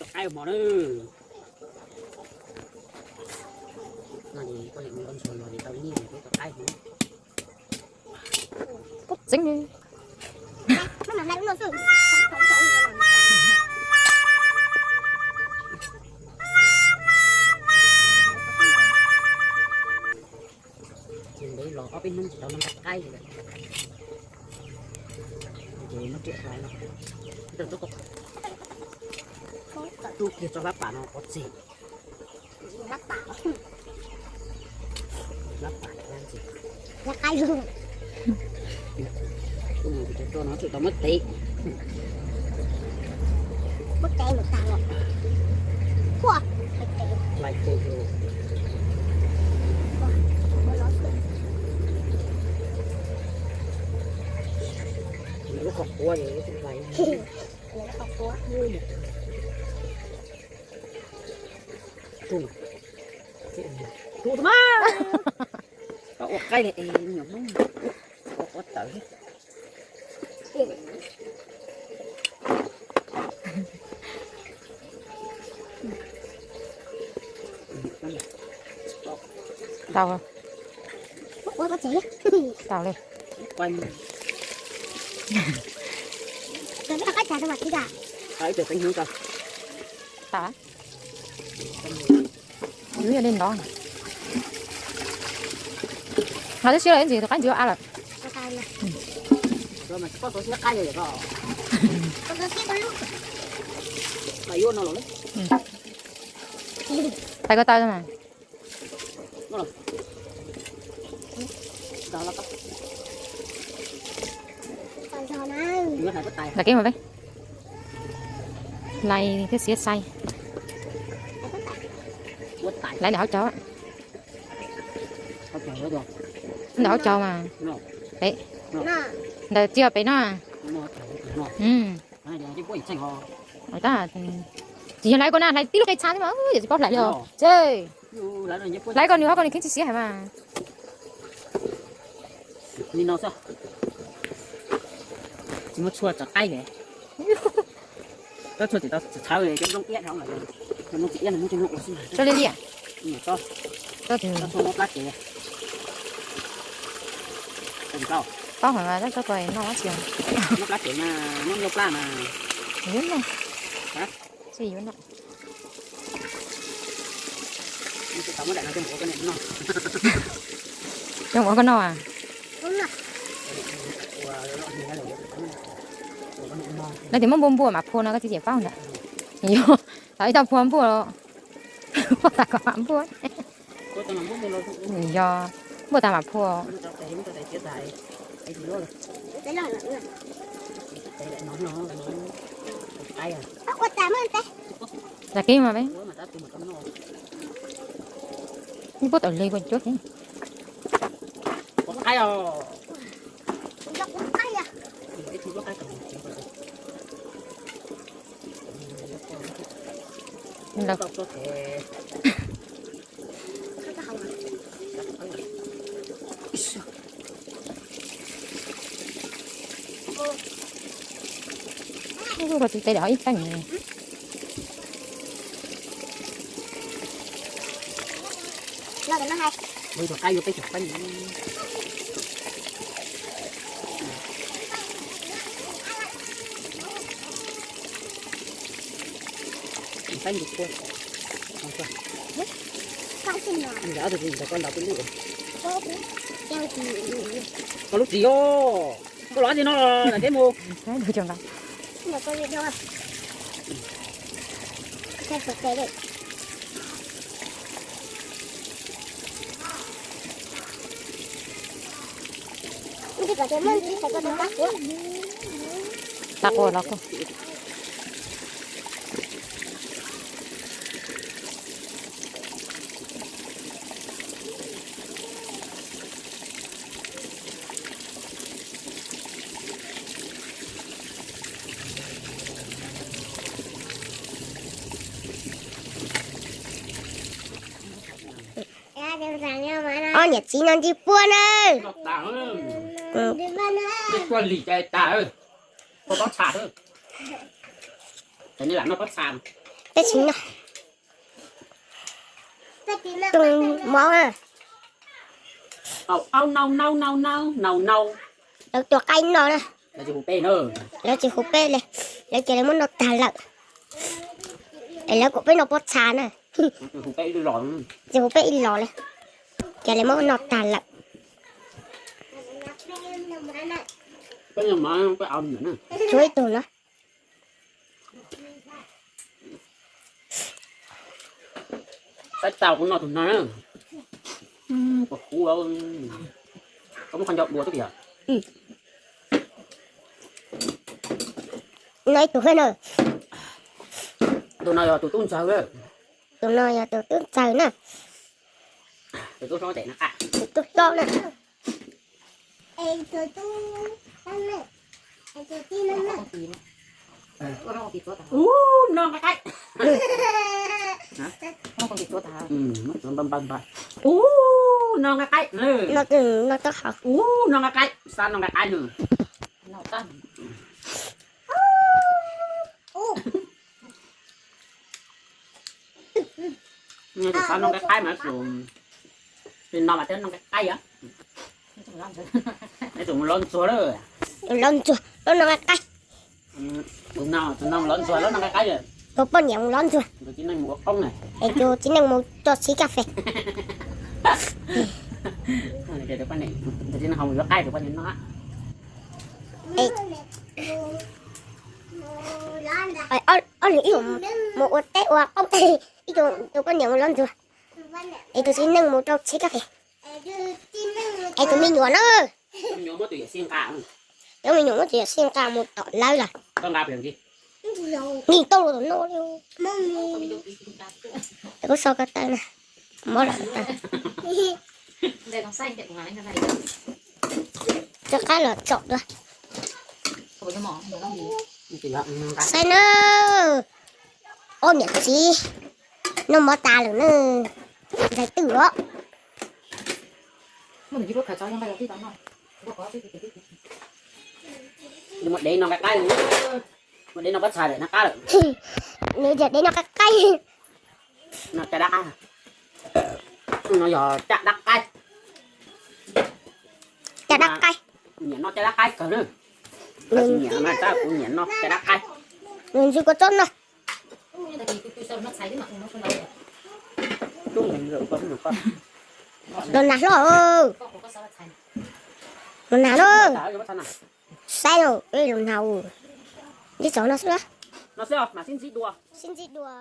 Qaib hmo na. No ces koj lim ua ntsuag los ces tau ib nyuag peb tau qaib hmo. Kub txeeb li. Ces ntev los ob peb hnub tsis tau noj qaib li lawm. Ces muab riam hlais no. Tub kiag tso hlab pam no pov tseg. Hlab pam, hlab pam, hlab pam. Tus no tsis tau muab tev. Muab tev lawm tas los. Hlais kawg. Lub qhov quav es lub qhov quav. Tus mas, koj ua qaib li es nyuam Hmoob ua quav tawv thiab. Tau, tau li. Tau. Yuav li ntawd. Hais twb siab lawm ntsis tus qaib ntsis ua a lawm. Tais ko taw mas. Lam kev mas peb. Hlais thiab xiav xais. Hlais ntawm hauv caug. Ntawm hauv caug mas. Peb. Ntawm tsis yog pem no. Tab, tsis yog hlais ko na, hlais tib lub qe txha xwb mas, yog tsis paub hlais li os. Hlais ko nws hauv ko nws kheev tsis siav hais mas. Li no xwb. Tsis muaj tshuaj tso qaib li. Tab tshuaj tsis tau txhawv cov nplooj iab dhau lawm. Cov nplooj tsis iab no muab cov nplooj ua xwb. Tso li li. Tso, tso muab plab cev. Paub hais mas tab tso ko noj dab tsi. Muab plab cev na, muab nplooj plab na. Yuav noj. Tsis yuav noj. Coj ua koj noj a? Lawv tias muab npua npua mas phua no koj tsis tseem paub ntag. Yog thaum ib tau phua npua los, phua tas kom mam npua. Yog npua tas mam phua. Lam kev mas peb. Ib puab tawm lig kua cuab thiab. Ua tsis tau ib teem. Koj lub txiv os, koj los txiv no los lam teb mus. Tag qua los koj. Ob niam txiv no ntsib puab na. Noj tas, noj tas, noj pob txha. Ces nej lam noj pob txha. Peb tsis noj. Coj mov na. Au, au, nau, nau, nau, nau, nau, nau. Lawv tua qaib noj na. Lawv tsis hu peb na. Lawv tsis hu peb li. Lawv cia li muab noj tag lawm. Es lawv kom peb noj pob txha na. Tsis hu peb ib los li. Cia li muab noj tag lawm. Tshuav ib tug no. Saib tau kuv noj tus no na. Kuv huv, koj muab qhov ncauj dua twb yog. Noj ib tug na. Tus no yog tus tub ntxawg. Tus no yog tus tub ntxawg na. Tus tub hlob tes no. Tus tub hlob na. Ub, no nqa qaib. Ub, no nqa qaib. No, no nqa qaib, xab no nqa qaib. Tus xab no nqa qaib mas tus, tus no mas thiaj no nqa qaib yom. Neb tus mus lov ntxuag lawm. Lov ntxuag, lov no nqa qaib. Tus no, tus no mus lov ntxuag, lov no nqa qaib. Tus poj niam mus lov ntxuag. Tus txiv neej mus ua qoob na. Es tus txiv neej mus rau txiv kas fes. Tus txiv neej ho mus yuav qaib, tus poj niam no. Ob leeg ib mus ua teb ua qoob, ib tug tus poj niam mus lov ntxuag, es tus txiv neej mus rau txiv kas fes. Es tus me nyuam na, cov me nyuam muab tus yawm sij nqa mus tom lawv lawm. Nqis tau los tom no li. Kuv so ko taw na, mob lawm ko taw. Rov qab los tsom dua. Saib na, ob niam txiv noj mov tas lawm na, ntxhais twj os. Muab dev no nqa qaib, muab dev no pob txha lawm, nqa qab lawm. Nws yog dev no nqa qaib. No caj dab qaib. No yog caj dab qaib. Caj dab qaib. Nyiam noj caj dab qaib kawg na. Nws nyiam no, tab kuv nyiam noj caj dab qaib. Nws ntsw kua txob no. Los nag hlob, los nag na. Saib no, los nag. Ntsib txog no xwb, sib ntsib dua.